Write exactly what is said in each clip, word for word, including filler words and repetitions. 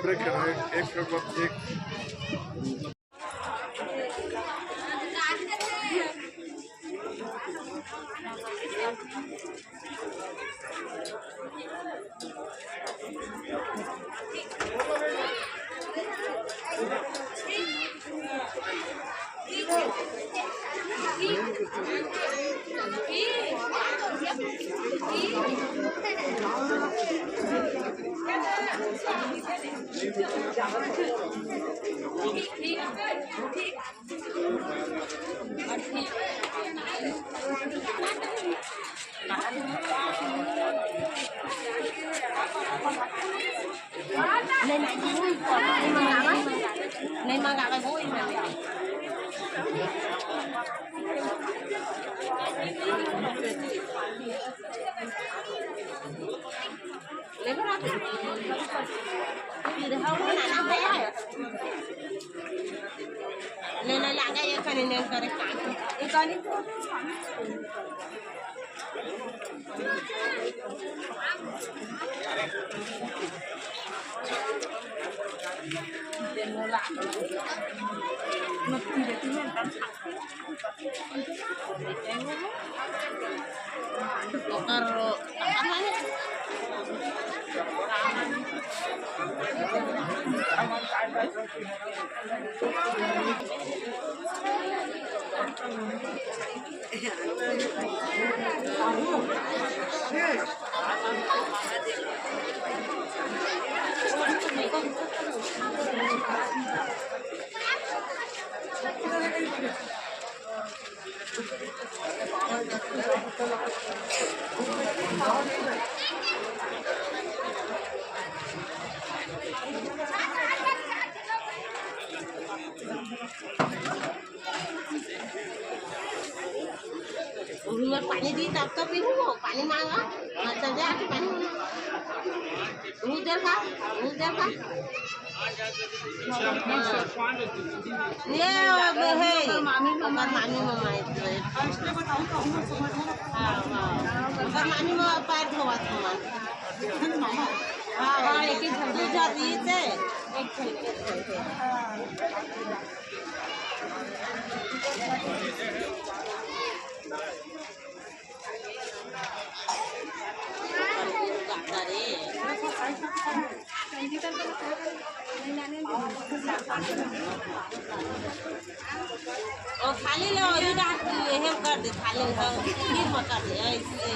Break है, एक, एक, एक। ले ले, लागा ये कने ने करे काम। ये कने तो ओकर उधर पानी दी, तब तो पीहूँ, पानी मांगा, अच्छा, जा के पानी मांगा। उधर का, उधर का। ये अब है, ओकर मामी ममाई तो है। हाँ, हाँ। ओकर मामी ममाई पैर धोवत हवन। हाँ, हाँ, एक ही झन। दू झन रहिस हे, एक झन के झन हे। ओ, थाली ले, ओ, ये डाल, ये हम कर दे, थाली ले, हाँ, ये पकड़ ले, ऐसे।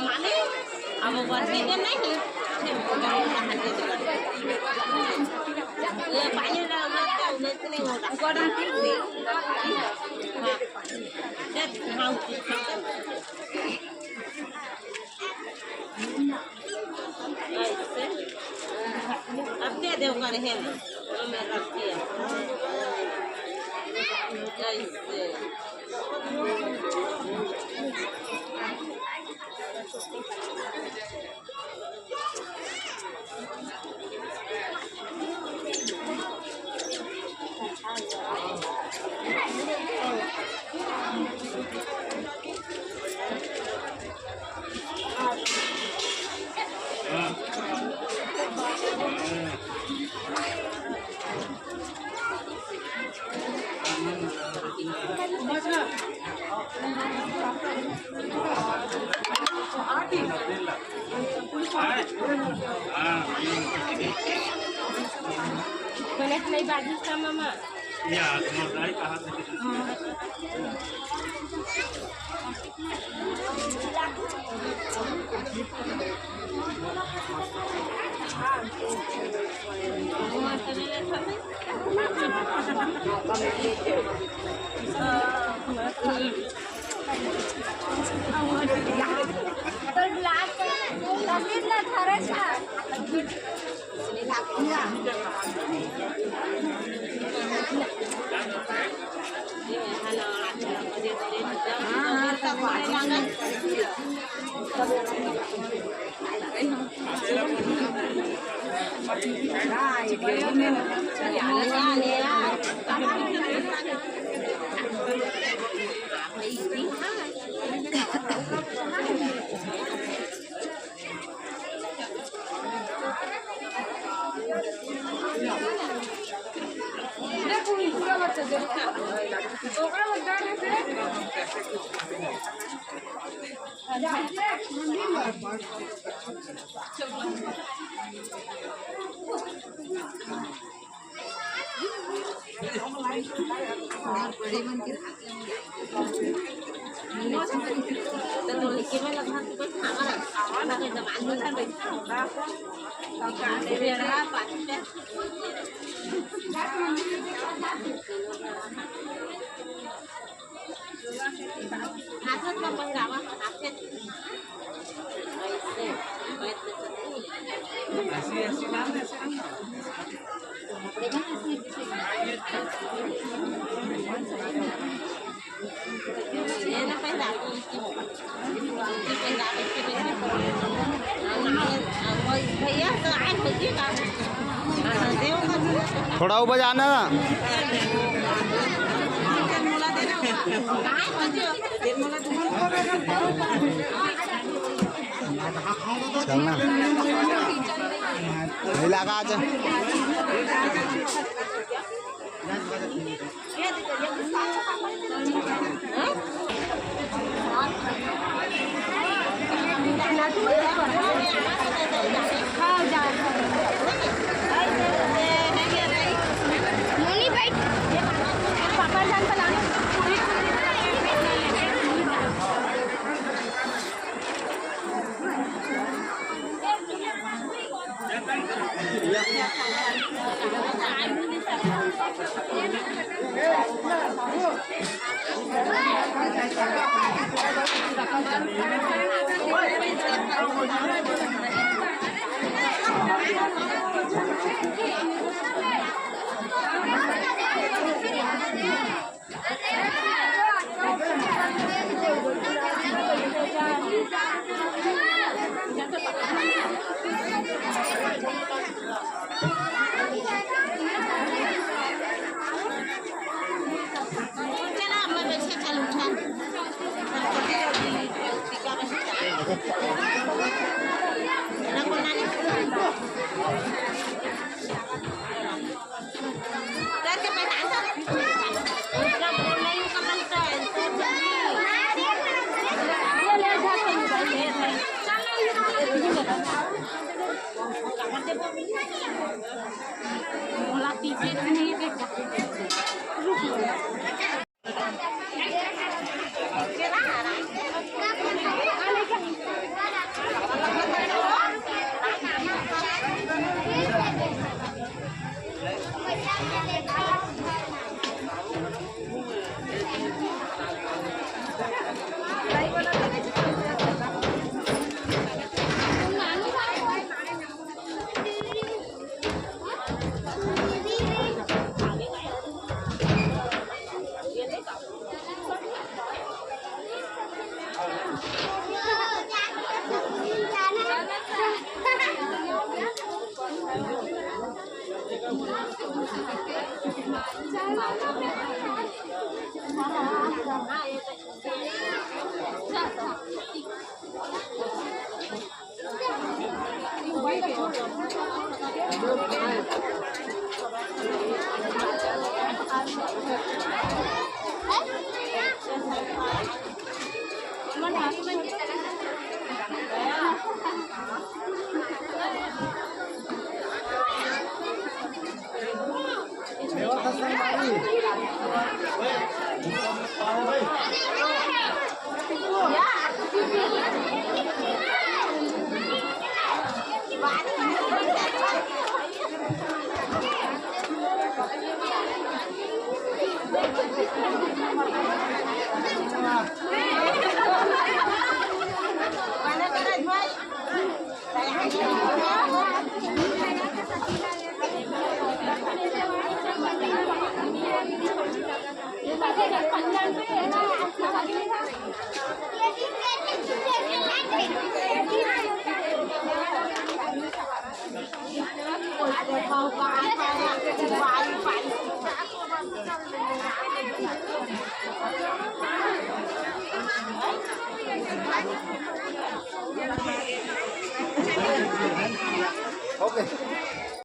माने, अब वो बस के नहीं, फिर वो गाँव में हाथ दे दे। ये पानी ला, ला, ला, ला, नहीं होगा। हाँ। देख, हाँ, उसी ऐसे। अब दे दे, ओकर हेम। ओमे रख दिया। ऐसे। गलत नहीं बाजी का मामा। या, तुम्हारा दाई कहा था कि हाथ में पहिरावा, हाथे। ऐसे, पैर पे चढ़े। ऐसे, ऐसे डाल दे, ऐसे डाल दे। ये ना पहिरावा। थोड़ा ऊपर जाना ना। चलना। इलाका आ जा। OK。